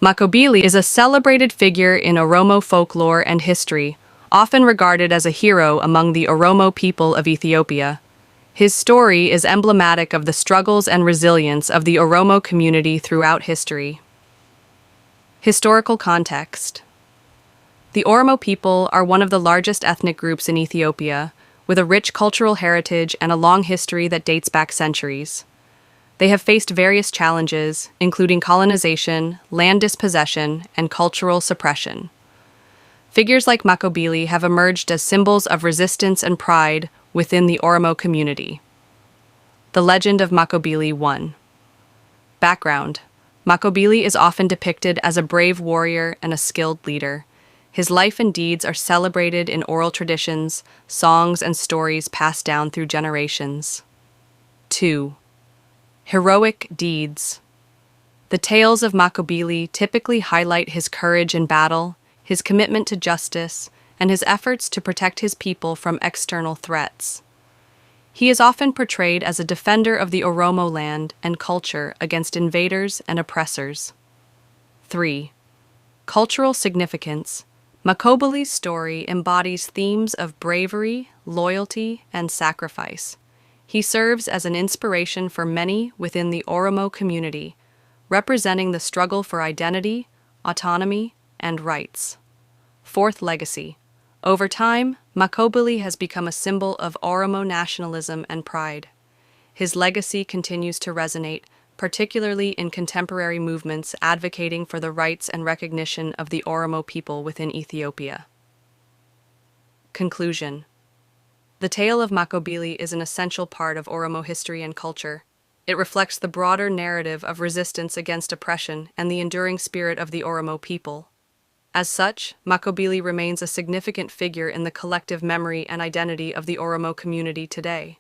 Makko Bilie is a celebrated figure in Oromo folklore and history, often regarded as a hero among the Oromo people of Ethiopia. His story is emblematic of the struggles and resilience of the Oromo community throughout history. Historical context. The Oromo people are one of the largest ethnic groups in Ethiopia, with a rich cultural heritage and a long history that dates back centuries. They have faced various challenges, including colonization, land dispossession, and cultural suppression. Figures like Makko Bilie have emerged as symbols of resistance and pride within the Oromo community. The legend of Makko Bilie 1. Background. Makko Bilie is often depicted as a brave warrior and a skilled leader. His life and deeds are celebrated in oral traditions, songs, and stories passed down through generations. 2. Heroic deeds. The tales of Makko Bilie typically highlight his courage in battle, his commitment to justice, and his efforts to protect his people from external threats. He is often portrayed as a defender of the Oromo land and culture against invaders and oppressors. 3. Cultural significance. Makko Bilie's story embodies themes of bravery, loyalty, and sacrifice. He serves as an inspiration for many within the Oromo community, representing the struggle for identity, autonomy, and rights. 4th legacy. Over time, Makko Bilie has become a symbol of Oromo nationalism and pride. His legacy continues to resonate, particularly in contemporary movements advocating for the rights and recognition of the Oromo people within Ethiopia. Conclusion. The tale of Makko Bilie is an essential part of Oromo history and culture. It reflects the broader narrative of resistance against oppression and the enduring spirit of the Oromo people. As such, Makko Bilie remains a significant figure in the collective memory and identity of the Oromo community today.